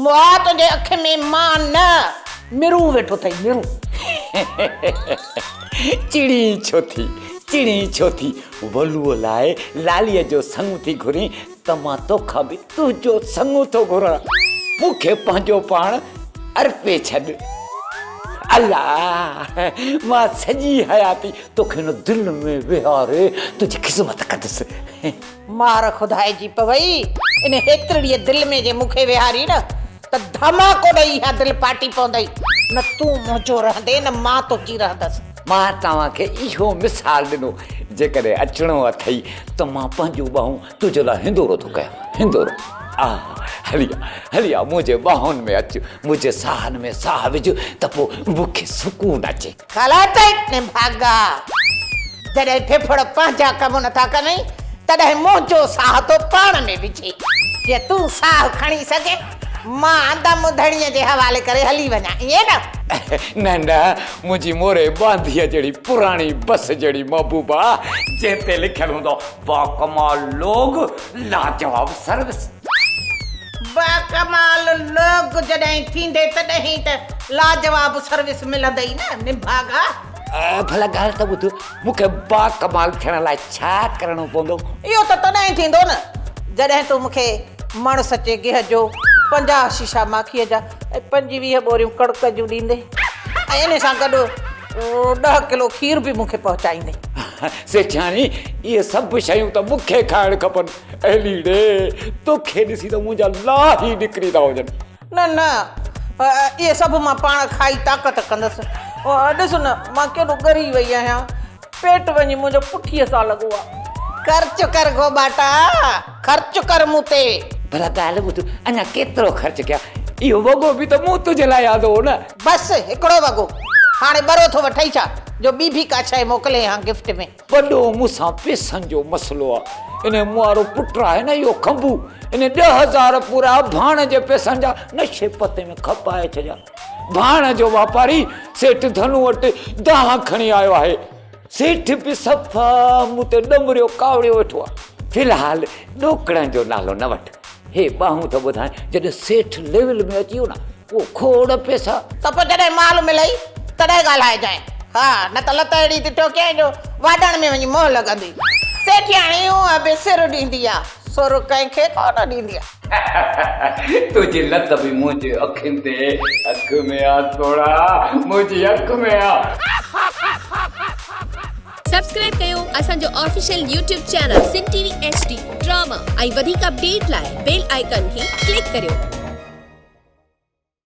مئا تنهنجي اک ۾ مان نه مرون ويٺو اٿئي مرون. چڙين ڇو ٿي چڙين ڇو ٿي ولوء لاء لاليء جو سڱ ٿي گهرين ته مان توکان به تنهنجو سڱ ٿو گهران. مون کي پنهنجو پاڻ ارپي ڇڏ. الا! مان سڄي حياتي توکي هن دل ۾ ويهاري تنهنجي خذمت ڪندس. مار خدائي جي پوئي، ان هيترڙيء دل ۾ جي مون کي ويهارين نه ته ڌماڪو ڏئي اها دل پاٽي پوندئي. نه تون منهنجو رهندين نه مان تنهنجي رهندس. مان توهان کي اهو مثال ڏنو، جيڪڏهن اچڻو اٿئي ته مان پنهنجون ٻانهون تنهنجي لاء هندورو ٿو ڪيان، هندورو. آ، هلي آ، هلي آ، منهنجي ٻانهن ۾ اچ، منهنجي ساهن ۾ ساهه وجهه ته پوء مون کي سڪون اچي. غلط آهي نڀاڳا، جڏهن ڦڦڙ پنهنجا ڪم نٿا ڪنئي، تڏهن منهنجو ساهه ٿو پاڻ ۾ وجهي، جيئن تون ساهه کڻي سگهين، مان دم ڌڻيء جي حوالي ڪري هلي وڃان، ائين نه؟ نه نه، منهنجي موري ٻانڌيء جهڙي پراڻي بس جهڙي محبوبا، جنهن تي لکيل هوندو باڪمال لوگ، لاجواب سروس. باڪمال لوگ جڏهن ٿيندي تڏهن ئي ته لاجواب سروس ملندئي نه نڀاڳا. ڀلا ڳالهه ته ٻڌ، مون کي باڪمال ٿيڻ لاء ڇا ڪرڻو پوندو؟ اهو ته تڏهن ٿيندو نه جڏهن تون مون کي مڻ سچي گيهه جو، 50 شيشا ماکيء جا ۽ 25 ٻوريون ڪڻڪ جون ڏيندين ۽ انهي سان گڏ ڏهه ڪلو کير به مون کي پهچائيندين. سيٺياڻي، اهي سڀ شيون ته مون کي کائڻ کپن. اهلي ڙي، توکي ڏسي ته منهنجا لاهه ئي نڪري ٿا وڃن. نه نه، اهي سڀ مان پاڻ کائي طاقت ڪندس. ڏس نه، مان ڪيڏو ڳري وئي آهيان. پيٽ وڃي منهنجو پٺيء سان لڳو آ. خرچ ڪر گهوٻاٽا، خرچ ڪر مون تي. ڀلا ڳالهه ٻڌ، اڃا ڪيترو خرچ ڪيان؟ اهو وڳو به ته مون تنهنجي لاء آندو هو نه. بس هڪڙو وڳو، هاڻي ٻرو ٿو وٺئي ڇا، جو ٻي به ڪا شيء موڪلين ها گفٽ ۾. وڏو مون سان پيسن جو مسئلو آ. انهي مون وارو پٽ آهي نه اهو کنڀو، انهي 10,000 پورا ڀاڻ جي پيسن جا نشي پتي ۾ کپائي ڇڏيا. ڀاڻ جو واپاري سيٺ ڌنو وٽ دانهن کڻي آيو آهي. سيٺ به صفا مون تي ڏمريو ڪاوڙيو ويٺو آ. في الحال ڏوڪڙن جو نالو نه وٺ. هي ٻانهون ٿو ٻڌائين جڏهن سيٺ ليول ۾ اچي ويو نه پوء کوڙ پيسا. ته پوء جڏهن مال ملئي تڏهن ڳالهائجانء. ها نه ته لت اهڙي ٿي ٺوڪيائين جو واڍڻ ۾ وڃي منهن لڳندي. سيٺياڻي هونء به سر ڏيندي آ، سر ڪنهن کي ڪونه ڏيندي آ. تنهنجي لت به منهنجي اکين تي اک ۾ آ سهڻا منهنجي اک ۾ آ. سبسڪرائب ڪيو اسان جو official YouTube channel Sindh T V H D drama ۽ وڌيڪ اپڊيٽ لاء بيل آئيڪان کي ڪلڪ ڪريو.